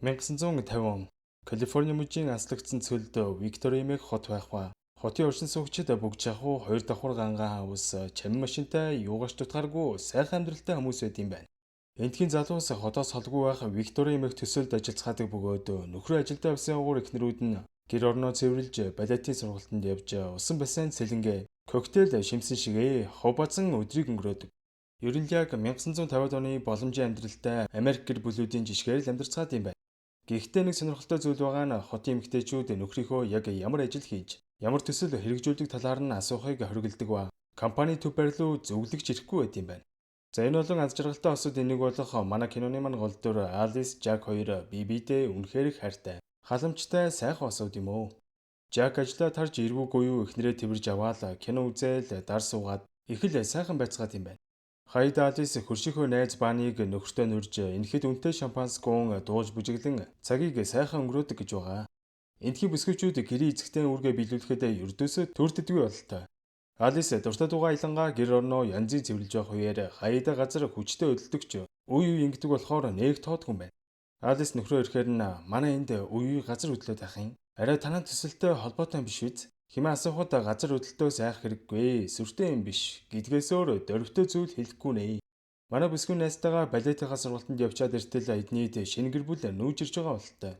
1950 он Калифорни мужийн аслагдсан цөлд Виктори хэмээх хот байх ба. Хотын оршин суугчид бүгд жахуу хоёр давхар гангаан хавс чамин машинтай юугаач дутгааргүй сайхан амьдралтай хүмүүс байд юм байна. Эндхийн залуус хотоос холгүй байх Виктори хэмээх төсөлд ажиллацгаадаг бөгөөд нөхрөө ажилдаа явсан явгуур эхнэрүүд нь гэр орноо цэвэрлж, балетын сургалтанд явж, усан бассейн сэлэнгээ, коктейл шимсэн шигээ хов базан өдрийг өнгөрөөдөг. Ер нь л яг 1950-ад оны боломжийн амьдралтай Америк гэр бүлүүдийн жишгээр л амьдарцгаад юм байна. Гэхдээ нэг сонирхолтой зүйл байгаа нь хотын эмэгтэйчүүд нөхрийнхөө яг ямар ажил хийж, ямар төсөл хэрэгжүүлдэг талаар нь асуухыг хориглодог ба компани төв барилуу зөвлөгч ирэхгүй байт юм байна. За, энэ болон аз жаргалтай осууд нэг болох манай киноны маань гол дүр Алис, Жак хоёр бие биедээ үнэхээр их хайртай. Халамжтай сайхан осууд юм уу. Жак ажлаа тарж эргүүгүй юу эхнэрээ тэвэрж аваад кино үзээл дар суугаад их л сайхан байцгаад юм байна. Хаяд Алис хөршийнхөө найз Баныг нөхөртөө нүрж энэхэд үнэтэй шампанскун дууж бүжиглэн цагийг сайхан өнгөрөөдөг гэж байгаа. Эндхийн бүсгүйчүүд гэрийн эзэгтэй үүргээ биелүүлэхэд ердөөсөө төрддөггүй бололтой. Алис дуртай дугаа аялангаа гэр орноо янзын цэвэрлж явах үеэр хаяада газар хүчтэй хөдөлдөгч үе үе ингэдэг болохоор нэг тоодгүй юм байна. Алис нөхрөө ирэхээр нь манай энд үе үе газар хөдлөөд байх юм. Арай танай төсөлтэй холбоотой юм биш биз? Хэмээн асуухад газар хөдлөлтөөс айх хэрэггүй, сүртэй юм биш гэдгээс өөр дөрвтэй зүйл хэлэхгүй нэ. Манай бүсгүй найзтайгаа балетынхаа сургалтанд явчаад иртэл эднийд шинэ гэр бүл нүүж ирж байгаа бололтой.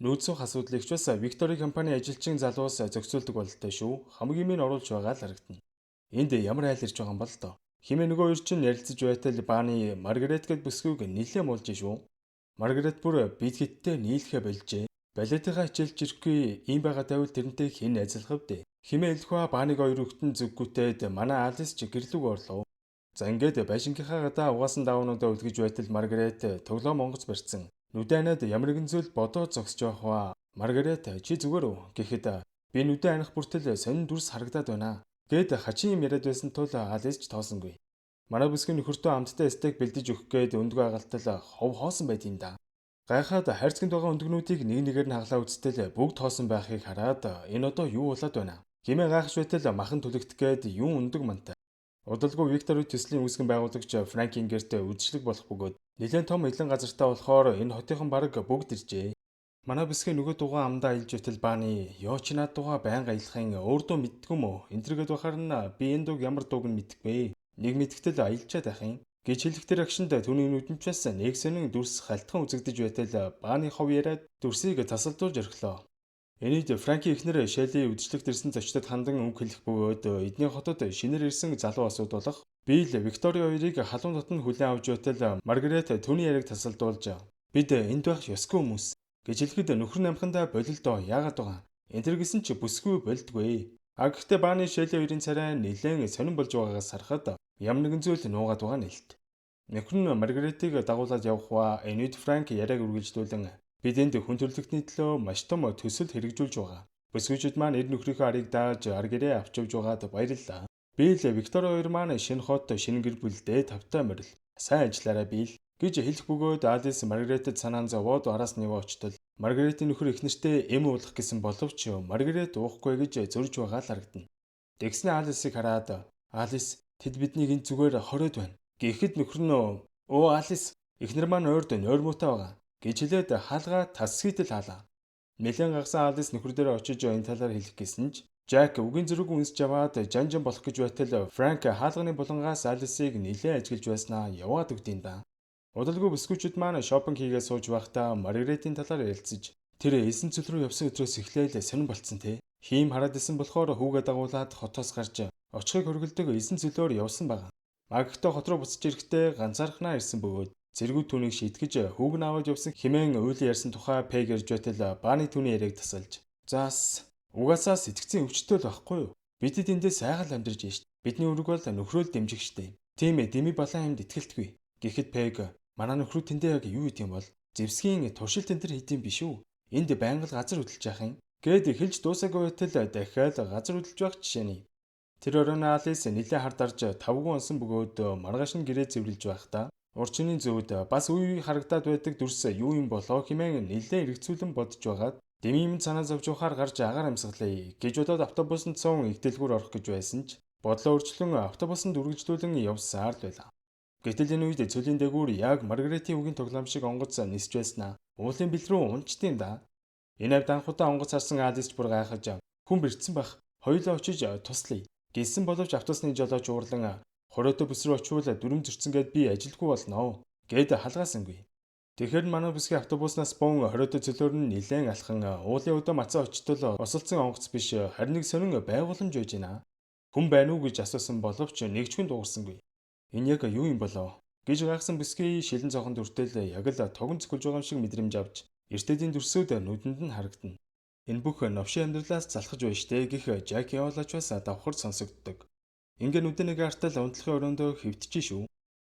Нүүд суух асуудлыг ч бас Виктори компани ажилчин залуус зохицуулдаг бололтой шүү. Хамгийн минь оруулж байгаа л харагдана. Энд ямар айл ирж байгаа юм бол доо. Химээ нөгөө хоёр чинь ярилцаж байтал Бааны Маргарет гэд бүсгүйг нилээн муулж шүү. Маргарет бүр бид хэдтэй нийлэхэ болжээ. Балетынхаа хичээлж ирэхгүй ийм байгаа тавил тэрнтэй хэн найзлах вэ? Химээ хэлэх ба Бааныг хоёр хүүхдэн зүггүтээд манай Алис ч гэрлүүг орлоо. За, ингээд байшингийнхаа гадаа угаасан даавнуудаа үлгэж байтал Маргарет тоглоом онгоц барьсан. Нүдэ анаад ямар нэгэн зүйл бодоод зогсож байх ба Маргарет чи зүгээр үү гэхэд би нүдэ аних бүртэл сонин дүрс харагдаад байна. Гэт хачин юм яриад байсан тул Алис ч тоосонгүй. Манай бүсгийн нөхөртөө амттай стейк бэлдэж өгөх гээд өндгөө агаалтал хов хоосон байт юм да. Гайхаад хайрцагт байгаа өндгнүүдийг нэг нэгээр нь хаглаа үзтэл бүгд хоосон байхыг хараад энэ одоо юу болоод байна? Хэмээн гайхаж байтал махан түлэгдэх гээд юун өндөг мантай. Удалгүй Виктори төслийн үүсгэн байгуулагч Франк Ингерт үдшилэг болох бөгөөд нэлээд том элэн газартай болохоор энэ хотынхон бараг бүгд иржээ. Манай бүсгийн нөгөө дугаан амдаа аялж байтал Бааны ёо чи над дугаа байнга аялахын өөр дуу мэддгүй юм уу? Энтергээд байхаар нь би энэ дууг ямар дууг нь мэдэхгүй. Нэг мэдгэтэл аялчаад байх юм гэж хэлэх тэр агшинд түүний нүдэнчээс нэг сонин дүрс халтхан үзэгдэж байтал Бааны хов яриад дүрсийг тасалдуулж орхилоо. Энийд Франки эхнэр Шелли үдшилтэд ирсэн зочдод хандан үг хэлэх бөгөөд эдний хотод шинээр ирсэн залуу асууд болох Билл, Виктори хоёрыг халуун дотн хүлээн авч байтал Маргарет түүний яриаг тасалдуулж бид энд байх ёсгүй хүмүүс гэж хэлэхэд нөхөр нь амхандаа болилдоо яагаад байгаа энэ төр гэсэн чи бүсгүй болдгүй. А гэхдээ Бааны Шелли хоёрын царай нэлээд сонин болж байгаагаас харахад ямар нэгэн зүйл нуугаад байгаа нэлт. Нөхөр нь Маргаретыг дагуулад явах ба энэд Франк яриаг үргэлжлүүлэн бид энд хүн төрөлхтний төлөө маш том төсөл хэрэгжүүлж байгаа. Бүсгүйчүүд маань эр нөхрийнхөө арыг дааж ар гэрээ авч явж байгаад баярлалаа. Билл, Виктори хоёр маань шинэ хот, шинэ гэр бүлдээ тавтай морил. Сайн ажиллаарай, Билл гэж хэлэх бөгөөд Алис Маргаретэд санаан зовоод араас нь яваа очтол Маргаретийн нөхөр эхнэртээ эм уулах гэсэн боловч Маргарет уухгүй гэж зөрж байгаа л харагдана. Тэгснэ Алисыг хараад Алис тэд биднийг энэ зүгээр хориод байна. Гэхэд нөхөр нь өө Алис эхнэр маань ойрд нойрмуутай байгаа гэж хэлээд хаалгаа тасхийтэл хаалаа. Нэлээд гагсан Алис нөхөр дээр очиж энэ талаар хэлэх гэсэн ч Жак үгийн зэрэг үнсэж аваад жанжин болох гэж байтал Франк хаалганы булангаас Алисыг нэлээд ажиглаж байснаа яваад өгд юм да. Удалгүй бүсгүйчүүд маань шопинг хийгээ сууж байхдаа Маргаретийн талаар ярилцаж тэр элсэн цөл рүү явсан өдрөөс эхлээл сонин болцсон те. Хийм хараад исэн болохоор хүүгээ дагуулад хотоос гарч очихыг хөргөлдөг элсэн цөлөөр явсан байгаа. Магтаа хот руу буцаж ирэхдээ ганцаархнаа ирсэн бөгөөд цэргүүд түүнийг шийтгэж хүүг нь аваад явсан хэмээн уйлан ярьсан тухай Пэг ярьж байтал Бааны түүний яриаг тасалж. Заас угаасаа сэтгцийн өвчтөй л байхгүй юу? Бидэд эндээ сайхан л амьдарч ийш. Бидний үүрэг бол нөхрөөл дэмжих штэ. Тийм ээ, деми балан амьд итгэлтгүй. Гэхэд Пэг манай нөхрүүд тэндээ яг юу хийх юм бол зэвсгийн туршилт энэ төр хийдэм биш үү? Энд байнга л газар хөдөлж яах юм? Гэд хэлж дуусаагүй байтал дахиад газар хөдөлж байх жишээний. Тэр оройн Алис нэлээд хар дарж тавгүй онсон бөгөөд маргааш нь гэрээ цэвэрлж байхдаа урчны зүүд бас үе үе харагдаад байдаг дүрс юу юм болоо хэмээн нэлээд эргэцүүлэн бодож байгаад дэмий юм санаа зовж явахаар гарч агаар амьсгалаа гэж бодоод автобусанд сун их дэлгүүр орох гэж байсан ч бодлоо өөрчлөн автобусанд үргэлжлүүлэн явсаар л байлаа. Гэтэл энэ үед цөлийн дээгүүр яг Маргаретийн үгийн тоглоом шиг онгоц нисэж байснаа. Уулын бэл рүү унчдیں да. Энэ авд анхудаа онгоц харсан Алис ч бүр гайхаж хүн бэртсэн бах. Хоёулаа очиж туслая гэсэн боловч автобусны жолооч уурлан хориотой бүс рүү очивол дүрм зөрчсөн гээд би ажилгүй болно гээд халгаасангүй. Тэгэхээр манай бүсгийн автобуснаас бун хориотой цөлөөр нь нилээн алхан уулын өдөө мацаа очтол осолцсон онгоц биш харин нэг сонин байгууламж байж байна. Хүн байна уу гэж асуусан боловч нэг ч хүн дуугарсангүй. Энэ яг юу юм болов гэж гайхсан бүсгүй шилэн цохон дүртэл яг л тогон цохилж байгаа юм шиг мэдрэмж авч эртэдийн дүрсүүд нүдэнд нь харагдана. Энэ бүх новшин амьдралаас залхаж байна штэ гэх Жаки явуулаач бас давхар сонсогддог. Ингээ нүдэн нэг артал унтлахын өрөөндөө хэвтэж шүү.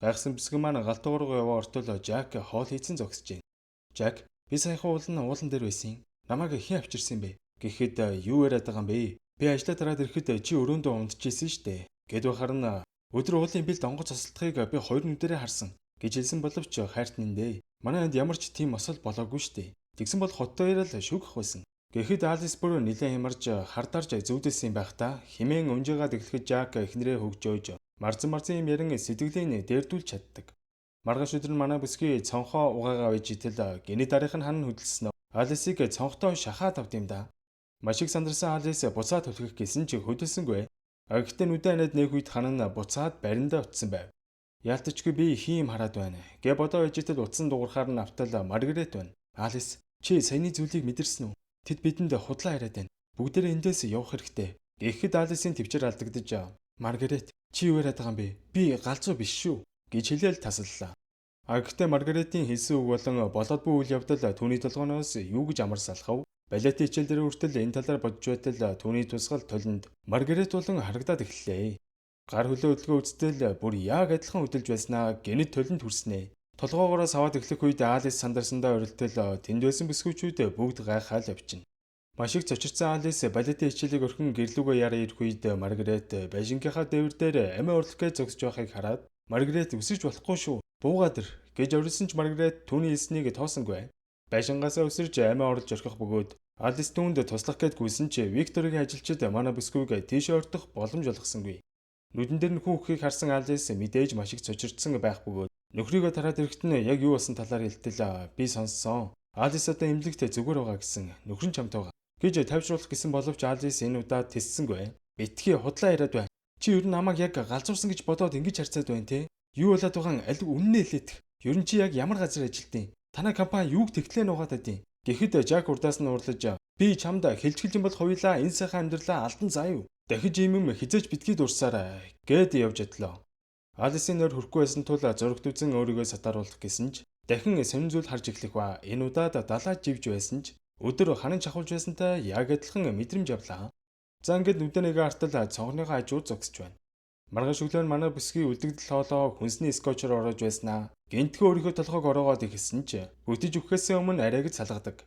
Гайхсан бүсгүй маань галтуурга яваа ортол Жак хоол хийцэн зогсож байна. Жак, би саяхан уулан уулан дээр байсан. Намайг хэн авчирсан бэ? Гэхэд юу яриад байгаа юм бэ? Би ажлаа тараад ирэхэд чи өрөөндөө унтчихсэн штэ. Гэд байхаар нь өдөр уулын бэлд онгоц осолдохыг би хоёр нүдэрээ харсан гэж хэлсэн боловч хайрт нэндээ. Манай энд ямар ч тийм осол болоогүй штэ. Тэгсэн бол хоттой яриад шүүгэх байсан. Гэхэд Алис бүр нилээн хямарж хардарч зүудэлсэн юм байх та. Химэн унжигаад эхлэхэд Жак эхнэрээ хөгжөөж марзан марзан юм ярин сэтгэлийн дээрдүүлж чаддаг. Маргааш өдөр нь манай бүсгүй цонхоо угаагаа байж итэл гинэ дарих нь хан хөдөлсөн. Алисыг цонхтой шахаад авд юм да. Маш их сандарсан Алис буцаад түлхэх гэсэн ч хөдөлсөнгүй. Гэхдээ нүдэн анаад нэг үед хан нь буцаад бариндаа утсан байв. Яалтчгүй би хийм хараад байна. Гэ бодоо байж итэл утсан дуурахаар нь автал Маргарет байна. Алис, чи саяны зүйлийг мэдэрсэн үү? Тэд бидэнд худлаа яриад байна. Бүгдээрээ эндээс явах хэрэгтэй. Гэхэд Алисын төвчээр алдагдаж Маргарет, чи юу яриад байгаа юм бэ? Би галзуу биш шүү гэж хэлээл тасаллаа. А гэхдээ Маргаретийн хэлсэн үг болон болоод буй үйл явдал түүний толгооноос юу гэж амар салхав? Балетын хичээл дээр хүртэл энэ талаар бодож байтал түүний тусгал толинд Маргарет болон харагдаад эхэллээ. Гар хөлөө хөдөлгөө үзтэл бүр яг адилхан хөдөлж байснаа гэнэт толинд хүрснэ. Толгоогоороо саваад эхлэх үед Алис сандарсандаа орилтол тэнд байсан бүсгүүчүүд бүгд гайхаал явчихна. Маш их цочирсан Алис балетын хичээлийг орхин гэрлүүгээ яраа ирэх үед Маргарет байшингийнхаа дээвэр дээр амиа орлох гэж зогсож байхыг хараад Маргарет өсөж болохгүй шүү. Буугаад ир гэж орилсон ч Маргарет түүний хэлснийг тоосонгүй. Байшингаасаа өсөрж амиа орлож орхих бөгөөд Алис түүнд туслах гээд гүйсэн ч Викторийн ажилчид манай бүсгүйг тийшээ ордох боломж олгосонгүй. Нүдэн дээр нь хүн үххийг харсан Алис мэдээж маш их цочирдсан байх бөгөөд нөхрийгөө тараад ирэхэд нь яг юу болсон талаар хэлтэл би сонссон. Алис одоо эмнэлэгт зүгээр байгаа гэсэн нөхөр нь чамтай байгаа гэж тавьжруулах гэсэн боловч Алис энэ удаа тэссэнгүй. Битгий худлаа яриад бай. Чи ер нь намайг яг галзуурсан гэж бодоод ингэж харцаад байна те. Юу болоод байгаа аль үннээ хэлээдэх. Ер нь чи яг ямар газар ажилтیں۔ Танай компани юуг тэгтлээ нугаад байдیں۔ Гэхэд Жак урдаас нь уурлаж би чамд хэлжгэлж юм бол хоёулаа энэ сайхан амьдралаа алдан заа юу. Дахиж ийм юм хизээч битгий дурсаарай гэд явж адлаа. Алисын нойр хүрхгүй байсан тул зурагт үзэн өөрийгөө сатааруулах гэсэн ч дахин сонин зүйл харж эхлэх ба. Энэ удаад далаа живж байсан ч өдөр ханан чахуулж байсантай яг адилхан мэдрэмж авлаа. За ингээд нүдэ нэгэ артал цонхныхоо хажууд зогсож байна. Маргааш өглөө нь манай бүсгүй үлдэгдэл хоолоо хүнсний скотчоор ороож байснаа. Гэнтхээ өөрийнхөө толгойг ороогоод ихсэн ч хөтөж өгөхөөс өмнө арайг салгадаг.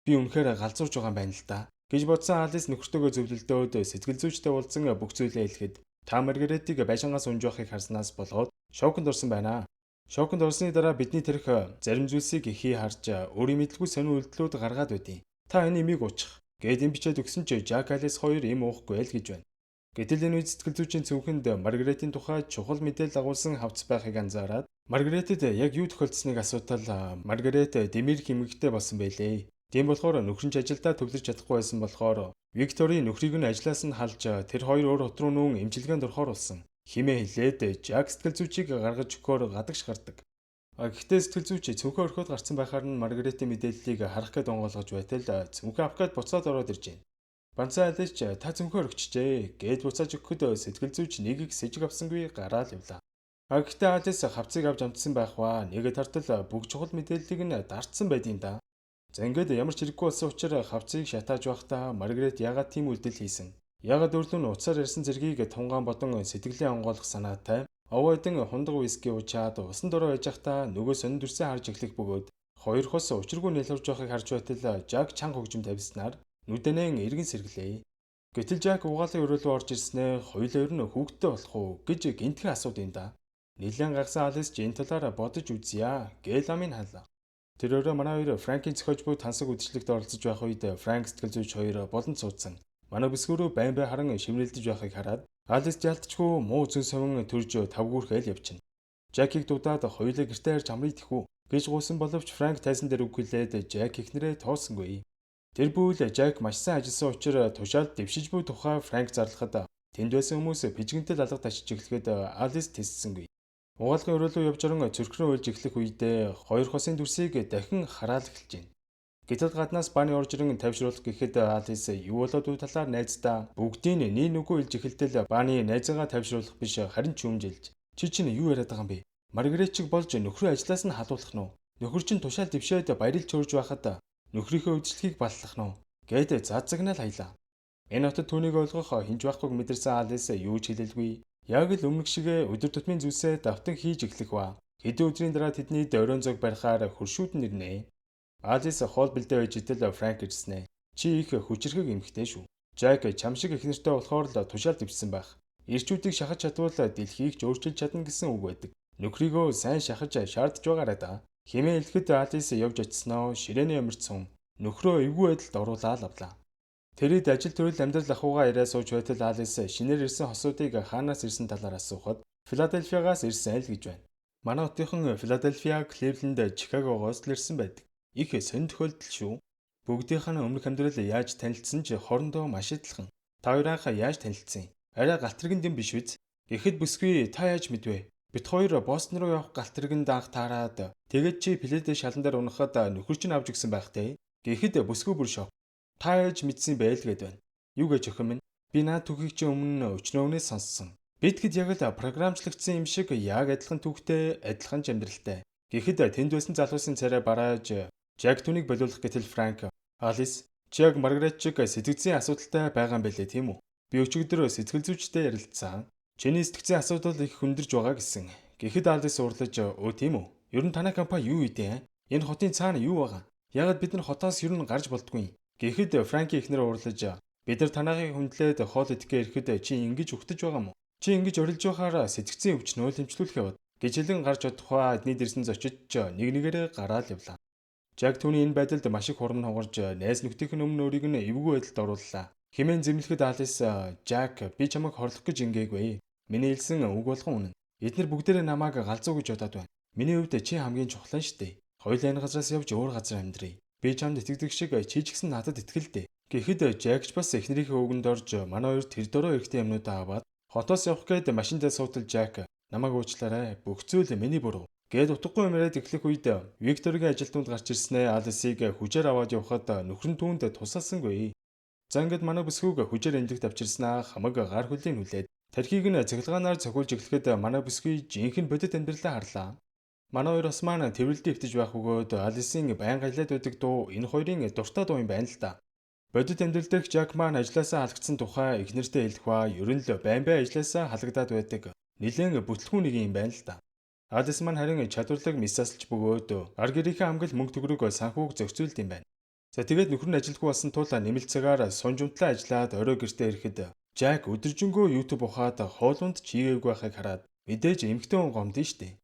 Би үнэхээр галзуурж байгаа юм байна л да гэж бодсон Алис нөхөртөөгөө зөвлөлдөөд сэтгэл зүйчтэй уулзсан бүх зүйлээ хэлэхэд та Маргаретийг байшингаас унж байхыг харснаас болоод шоконд орсон байна. Шоконд орсны дараа бидний тэрх зарим зүйлсийг хий харж өөрийн мэдлгүй сонин үйлдэлүүд гаргаад байдیں۔ Та энэ имийг уучих. Гээд им бичээд өгсөн чи Жак Алис хоёр им уухгүй л гэж байна. Гэтэл энэ үед сэтгэл зүйчийн цүнхэнд Маргаретийн тухай чухал мэдээлэл агуулсан хавцас байхыг анзаараад Маргаретэд яг юу тохиолдсныг асуутал Маргарет Демир хэмэгтэй болсон байлээ. Тийм болохоор нөхөр нь ч ажилдаа төвлөрч чадахгүй байсан болохоор Викторийн нөхрийг нь ажлаас нь халж тэр хоёр өөр хот руу нүүн эмчилгээнд орохоор болсон. Химээ хэлээд Жак сэтгэл зүйчийг гаргаж өгөхөөр гадагш гардаг. Гэхдээ сэтгэл зүйч цүнхээ орхиод гарцсан байхаар нь Маргаретийн мэдээллийг харах гээд онгойлгож байтал цүнхээ авах гээд буцаад ороод ирж байна. Банцаа Алиш та цүнхээ орхичжээ гээд буцааж өгөхөд сэтгэл зүйч нэгийг сэжиг авсангүй гараал явлаа. Гэхдээ Алис хавцыг авч амтсан байх ба нэгэ тартал бүх чухал мэдээллийг нь дартсан байдیں да. За ингээд ямар ч хэрэггүй болсон учраас хавцыг шатааж байхдаа Маргарет ягаад тийм үйлдэл хийсэн? Ягаад өрлөө нь утсаар ярьсан зэргийг тунгаан бодон сэтгэлээ онгойлгох санаатай овоодон хундаг виски уучаад усан дорой байж байхдаа нөгөө сонин дүрсээ харж эхлэх бөгөөд хоёр хос учиргүй нялуурж байхыг харж байтал Жак чанга хөгжим тавьснаар нүдэнэн эргэн сэргэлээ. Гэтэл Жак угаалгын өрөө рүү орж ирснээр хоёулаа ер нь хүүхэдтэй болох уу гэж гинтхэн асууд юм да. Нилээн гагсан Алис ч энэ талаар бодож үзье гээл амийг халаа. Тэр өрөө манай хоёр Франкийн зохиож буй тансаг үдшилтэд оролцож байх үед Франк сэтгэл зүйч хоёр болон цууцсан. Манай бүсгүүрөө байн бай харан шимрэлдэж байхыг хараад Алис ялтчгүй муу зэн совин төрж тавгуурхэл явчихна. Жакийг дуудаад хоёулаа гэртээ харж амрыг тэхүү. Гэж гуйсан боловч Франк тайзан дээр үг хэлээд Жак эхнэрээ тоосонгүй. Тэр бүл Жак маш сайн ажилласан учраас тушаал дэвшиж буй тухай Франк зарлахад тэнд байсан хүмүүс пижгэнтэл алга ташиж эхлэхэд Алис тэссэнгүй. Угаалгын өрөөлөө явж орон цөрхрөн уйлж эхлэх үедээ хоёр хосын дүрсийг дахин хараал эхэлж байна. Гэтэл гаднаас Баны орж ирэн тайвшруулах гэхэд Алис юу болоод үе талаар найздаа бүгдийг нэг нүггүй хэлж эхэлтэл Баны найзыгаа тайвшруулах биш харин чүүмжилж чи чинь юу яриад байгаа юм бэ? Маргарет чиг болж нөхрөө ажлаас нь халуулах нь уу? Нөхөр чинь тушаал дэвшээд баярлж хөрж байхад нөхрийнхөө үйлчлэгийг баллах нь уу? Гээд зад загнаал хаялаа. Энэ хотод түүнийг ойлгох хинж байхгүйг мэдэрсэн Алис юу ч хэлэлгүй. Яг л өмнөх шигэ өдөр тутмын зүйлсээ давтан хийж эхлэх ба. Хэдэн өдрийн дараа тэдний оройн зог барихаар хөршүүд нь ирнэ. Алис хоол бэлдээ байж идэл Франк ирснэ. Чи их хүчирхэг эмэгтэй шүү. Жак чам шиг эхнэртэй болохоор л тушаал дэвшсэн байх. Ирчүүдийг шахаж чадвал дэлхийг ч өөрчилж чадна гэсэн үг байдаг. Нөхрийгөө сайн шахаж шаардж байгаарай да. Хэмээн хэлэхэд Алис явж очисноо ширээний өмөрцөн нөхрөө эвгүй байдалд оруулаад авлаа. Тэрэд ажил төрөл амьдрал ахуйгаа яриа сууж байтал Алис шинээр ирсэн хосуудыг хаанаас ирсэн талаар асуухад Филадельфиагаас ирсэн л гэж байна. Манай хотынхон Филадельфиа, Кливленд, Чикагогоос л ирсэн байдаг. Их сонь тохиолдол шүү. Бүгдийнх нь өмнөх амьдрал яаж танилцсан ч хоорондоо маш адилхан. Та хоёр анх яаж танилцсан? Арай галт тэргэнд юм биш биз? Гэхэд бүсгүй та яаж мэдвэ? Бид хоёр Бостон руу явах галт тэргэнд анх таарад тэгээд чи пледээ шалан дээр унахад нөхөр чинь авч өгсөн байх те. Гэхэд бүсгүй бүр шок. Та яаж мэдсэн бэ л гэд байна. Юу гэж охин минь? Би наад түүхийг чи өмнө өчнөөнөөс сонссон. Бид хэд яг л програмчлагдсан юм шиг яг адилхан түүхтэй, адилхан ч амьдралтай. Гэхэд тэнд байсан залуусын царай барааж Жак түүнийг болиулах гэтэл Франк Алис чи яг Маргарет чиг сэтгэцийн асуудалтай байгаа юм байлээ тийм үү? Би өчигдөр сэтгэл зүйчтэй ярилцсан. Чиний сэтгцийн асуудал их хүндэрж байгаа гэсэн. Гэхэд Алис уурлаж өө тийм үү? Ер нь танай компани юу идэв? Энэ хотын цаана юу байгаа? Яагаад бид нар хотоос ер нь гарч болдгүй юм? Гэхэд Франкийн эхнэр уурлаж бид нар танайхыг хүндлээд хоол идэхгээ ирэхэд чи ингэж угтаж байгаа юм уу? Чи ингэж орилж байхаар сэтгцийн өвчнөө хэмжлүүлэх яваад гэж хэлэн гарч одох эдний дэрсэн зочид ч нэг нэгээрээ гараал явлаа. Жак түүний энэ байдалд маш их хурам хугарч найз нөхдийнх нь өмнө өөрийг нь эвгүй байдалд орууллаа. Хэмээн зэмлэхэд Алис Жак би чамайг хорлох гэж ингээгүй. Миний хэлсэн үг болгон үнэн. Эднэр бүгдээрээ намайг галзуу гэж бодоод байна. Миний хувьд чи хамгийн чухал нь штэ. Хоёулаа энэ газраас явж өөр газар амьдрий. Би чамд итгэдэг шиг чи ч гэсэн надад итгэл дээ. Гэхэд Жак ч бас эхнэрийнхээ үгэнд орж манай хоёр тэр дөрөө хэрэгтэй юмнуудаа аваад хотоос явах гээд машиндаа суутал Жак намайг уучлаарай. Бүх зүйл миний буруу. Гээд утгагүй юм яриад эхлэх үед Викторгийн ажил тунд гарч ирснээ Алисыг хүчээр аваад явхад нөхөр нь түүнд тусалсангүй. За ингээд манай бүсгүйг хүчээр эмнэлэгт авчирснаа хамаг гар хөлийн хүлээд тархийг нь цахилгаанаар цохиулж эхлэхэд манай бүсгүй жинхэнэ бодит амьдралаа харлаа. Манай хоёр бас маань тэрвэрлдээ хэвтэж байх өгөөд Алисын байнга аялаад байдаг дуу энэ хоёрын дуртай дуу юм байна л да. Бодит амьдрал дээрх Жак маань ажлаасаа халагдсан тухай эхнэртэй хэлэх ба ер нь л байн бай ажлаасаа халагдаад байдаг. Нилээн бүтлгүү нэг юм байна л да. Алис маань харин чадварлаг мисаслж бөгөөд гар гэрийнхээ хамгал мөнгө төгрөг санхүүг зохицуулд юм байна. За тэгээд нөхөр нь ажилгүй болсон тул нэмэлт цагаар сунж унтлаа ажиллаад орой гэртээ ирэхэд Жак өдөржингөө YouTube ухаад хоолунд чигээгүй байхыг хараад мэдээж эмэгтэй хүн гомдсон штэ.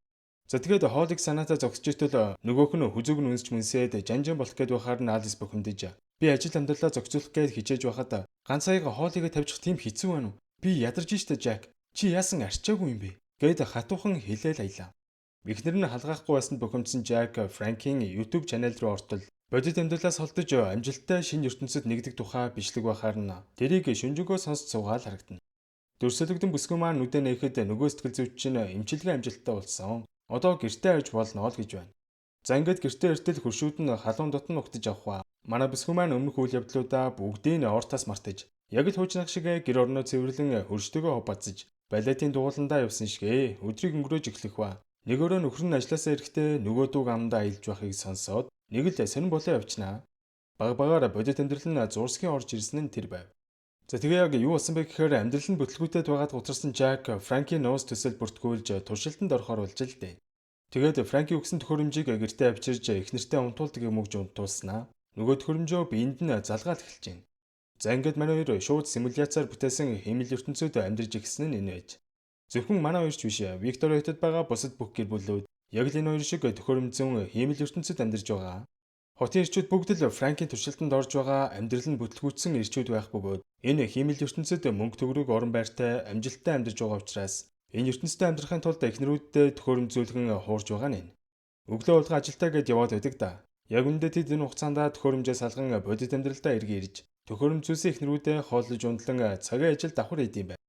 За тэгээд хоолыг санаатаа зогсож итэл нөгөөх нь хүзүүг нь үнсч мүнсээд жанжин болох гээд байхаар нь Алис бухимдаж би ажил амьдралаа зохицуулах гээд хичээж байхад ганц аяга хоолыгаа тавьчих тийм хэцүү байна уу? Би ядарч штэ Жак. Чи яасан арчаагүй юм бэ? Гээд хатуухан хэлээл аялаа. Эхнэр нь халгаахгүй байсанд бухимдсан Жак Франкийн YouTube channel руу ортол бодит амьдралаас холдож амжилттай шинэ ертөнцид нэгдэх тухай бичлэг байхаар нь тэрийг шүнжэнгөө сонсож суугаал харагдана. Дүрсэлэгдэн бүсгүй маань нүдэ нээхэд нөгөө сэтгэл зүйч чинь эмчилгээ амжилттай болсон. Одоо гэртээ авч болно л гэж байна. За ингээд гэртээ эртэл хөршүүд нь халуун дотн угтаж авах ба. Манай бүсгүй маань өмнөх үйл явдлуудаа бүгдийг нь ортоос мартаж яг л хуучнах шиг гэр орноо цэвэрлэн хөрштөгөө хобоцож балетын дугууландаа явсан шигэ өдрийг өнгөрөөж эхлэх ба. Нэг өрөө нөхөр нь ажлаасаа ирэхдээ нөгөө дүүг амдаа аялж байхыг сонсоод нэг л сонин болоо явчихнаа. Баг багаар бодит амьдрал нь зурсгийн орж ирсэн нь тэр байв. За тэгээ яг юу болсон бэ гэхээр амьдрал нь бүтлгүүтэд байгаад гутарсан Жак Франкийн нууц төсөл бүртгүүлж туршилтанд орохоор болж л дээ. Тэгээд Франки өгсөн төхөөрөмжийг гэртээ авчирж эхнэртэй унтуулдаг юм өгж унтуулснаа. Нөгөө төхөөрөмжөө биеинд нь залгаал эхэлж байна. За ингээд манай хоёр шууд симуляцаар бүтээсэн хиймэл ертөнцид амьдарч ирсэн нь энэ байж. Зөвхөн манай хоёр ч биш, Виктор хотод байгаа бусад бүх гэр бүлүүд яг л энэ хоёр шиг төхөөрөмжсөн хиймэл ертөнцид амьдарч байгаа. Хотын ирчүүд бүгд л Франкийн туршилтанд орж байгаа амьдрал нь бүтлгүүцсэн ирчүүд байх бөгөөд энэ хиймэл ертөнцид мөнгө төгрөг орон байртай амжилттай амьдарч байгаа учраас энэ ертөнцид амьдрахын тулд эхнэрүүддээ төхөөрөмжүүлгэн хуурж байгаа нь энэ. Өглөө болгон ажилдаа гээд яваад байдаг да. Яг үүндээ тэд энэ хугацаанд төхөөрөмжөө салган бодит амьдралдаа эргэн ирж төхөөрөмж зүйлсийн эхнэрүүдээ хооллож ундлан цагийн ажил давхар хийдэг юм байна.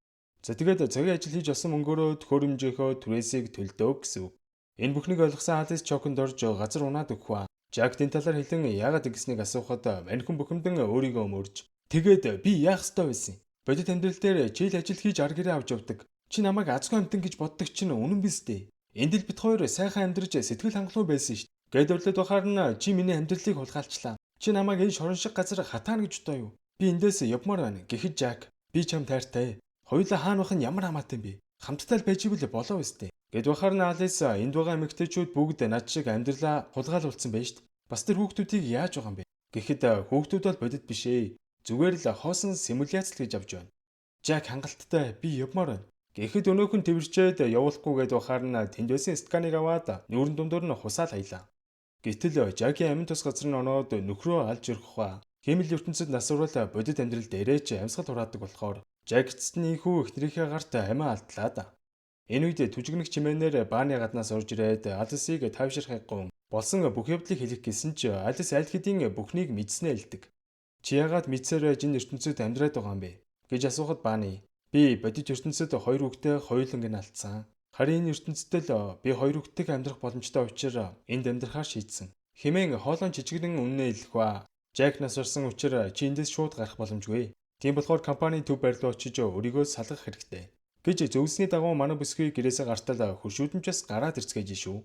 За, тэгээд цагийн ажил хийж олсон мөнгөөрөө төхөөрөмжийнхөө түрээсийг төлдөг гэсэн үг. Энэ бүхнийг ойлгосон Алис шоконд орж газар унаад өгөх ба. Жак энэ талаар хэлэн яагаад ингэснийг асуухад маньхан бухимдан өөрийгөө өмөрж, "Тэгээд би яах ёстой байсан? Бодит амьдрал дээр чи л ажил хийж ар гэрээ авч явдаг. Чи намайг азгүй амьтан гэж боддог чинь үнэн биз дээ. Энд л бид хоёр сайхан амьдарч сэтгэл хангалуун байсан шүү дээ. Гээд өрлөд байхаар нь чи миний амьдралыг хулгайлчлаа. Чи намайг энэ шорон шиг газар хатаана гэж бодоо юу? Би эндээс явмаар байна" гэхэд Жак, "Би чам тайртай. Хоёулаа хаана байх нь ямар хамаатай юм бэ? Хамтдаа л байж ивэл болоо өстэй" Гэд байхаар нь Алис, "Энд байгаа эмэгтэйчүүд бүгд над шиг амьдралаа хулгайлуулсан байж шүү дээ. Бас тэр хүүхдүүдийг яаж байгаа юм бэ?" Гэхэд, "Хүүхдүүд бол бодит биш ээ. Зүгээр л хоосон симуляц л гэж авч байна. Жак, хангалттай, би явмаар байна" Гэхэд өнөөх нь тэрвэрчээд явуулахгүй гээд байхаар нь тэнд байсан стаканыг аваад нүүрэн дундуур нь хусаал хаялаа. Гэтэл Жакийн амин тус газар нь оноод нөхрөө алж өрхөх ба. Хиймэл ертөнцид нас урал бодит амьдрал дээрээ ч амьсгал хурадаг болохоор Жак эцэст нь ийнхүү эхнэрийнхээ гарт амиа алдлаа да. Энэ үед түжигнэх чимээнээр Бааны гаднаас орж ирээд Алисыг тайвширхайг гуйн болсон бүх явдлыг хэлэх гэсэн ч Алис аль хэдийн бүхнийг мэдснээ хэлдэг. "Чи яагаад мэдсээр байж энэ ертөнцид амьдраад байгаа юм бэ?" гэж асуухад Бааны, "Би бодит ертөнцид хоёр хүүхдээ хоёуланг нь алдсан. Харин энэ ертөнцид л би хоёр хүүхдтэйгээ амьдрах боломжтой учраас энд амьдрахаар шийдсэн" хэмээн хоолойн жижигнэн үнэнээ хэлэх ба. Жак нас барсан учраас чи эндээс шууд гарах боломжгүй. Тийм болохоор компанийн төв байр руу очиж өөрийгөө салгах хэрэгтэй гэж зөвлөсний дагуу манай бүсгүй гэрээсээ гартал хөршүүдэмжээс гараад ирцгээжээ шүү.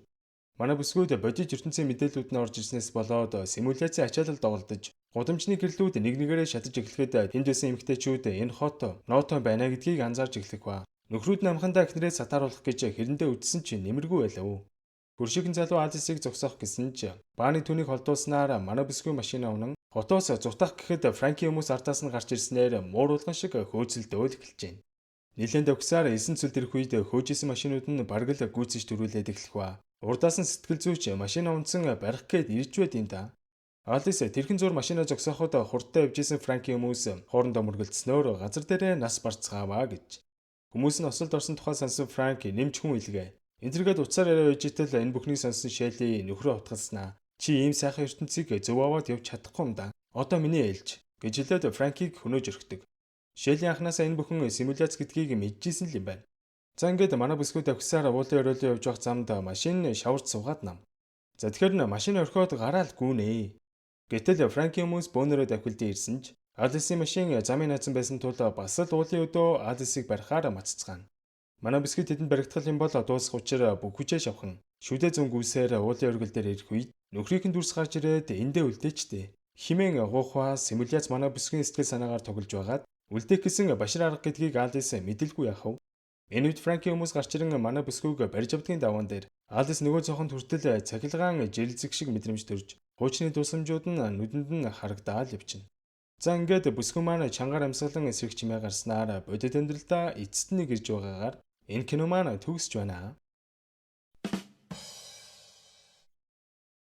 Манай бүсгүйд бодит ертөнцийн мэдээллүүд нь орж ирснээс болоод симуляцийн ачаалал доголдож, гудамжны гэрлүүд нэг нэгээрээ шатаж эхлэхэд тэнд байсан эмэгтэйчүүд энэ хот ноотон байна гэдгийг анзаарч эхлэх ба. Нөхрүүд нь амхандаа эхнэрээ сатааруулах гэж хэрэндээ үдсэн чинь нэмэргүй байлаа. Хөршийнхэн залуу Алисыг зогсоох гэсэн ч Бааны түүнийг холдуулснаар манай бүсгүй машинаа унан хотоос зутаах гэхэд Франкийн хүмүүс ардаас нь гарч ирснээр мууруулган шиг хөөцөлдөөл эхэлж байна. Нилээн давхсаар элсэн цөлд ирэх үед хөөж исэн машинууд нь бараг л гүйцэж төрүүлээд эхлэх ба. Урдаас нь сэтгэл зүйч машина унасан барих гээд ирж байд юм да. Алис тэрхэн зур машина зогсооход хурдтай явж исэн Франкийн хүмүүс хоорондоо мөргөлдснөөр газар дээрээ нас барцгааваа гэж. Хүмүүс нь осолд орсон тухай сонсон Франк нэмж хүн илгээ. Энтергээд утсаар яриа байж итэл энэ бүхнийг сонсон Шелли нөхрөө утгалснаа. "Чи ийм сайхан ертөнцийг зөв аваад явж чадахгүй юм да. Одоо миний ээлж" гэж хэлээд Франкийг хөнөөж өрхдөг. Шелли анхнаасаа энэ бүхэн симуляц гэдгийг мэдчихсэн л юм байна. За, ингээд манай бүсгүй давхисаар уулын оройн явж явах замд машин шаварч суугаад нам. За, тэгэхээр н машин орхиод гараал гүнэ. Гэтэл Франкийн хүмүүс бөөнөрөө давхилдсан ирсэн ч Алисын машин замын наазан байсан тул бас л уулын өдөө Алисыг барихаар маццгаана. Манай бүсгүй тэдэнд баригдах юм бол дуусах учир бүх хүчээ шавхан. Шүдэ зүүн гүйсээр уулын оргил дээр ирэх үед нөхрийнх нь дүрс гарч ирээд "Эндээ үлдээчтэй" химэн гуйхваа симуляц манай бүсгийн сэтгэл санаагаар тоглож байгаад үлдээх гэсэн башир арга гэдгийг Алис мэдэлгүй яхав. Энэ үед Франкийн хүмүүс гарч ирэн манай бүсгүйг барьж авдгийн даваан дээр Алис нөгөө цоохонд хүртэл цахилгаан жирэлзэг шиг мэдрэмж төрж, хуучны дурсамжууд нь нүдэнд нь харагдаал явчихна. За, ингээд бүсгүй маань чангаар амьсгалан эсрэг чимээ гарснаар бодит амьдралдаа эцэст нь ирж байгаагаар энэ кино маань төгсөж байна.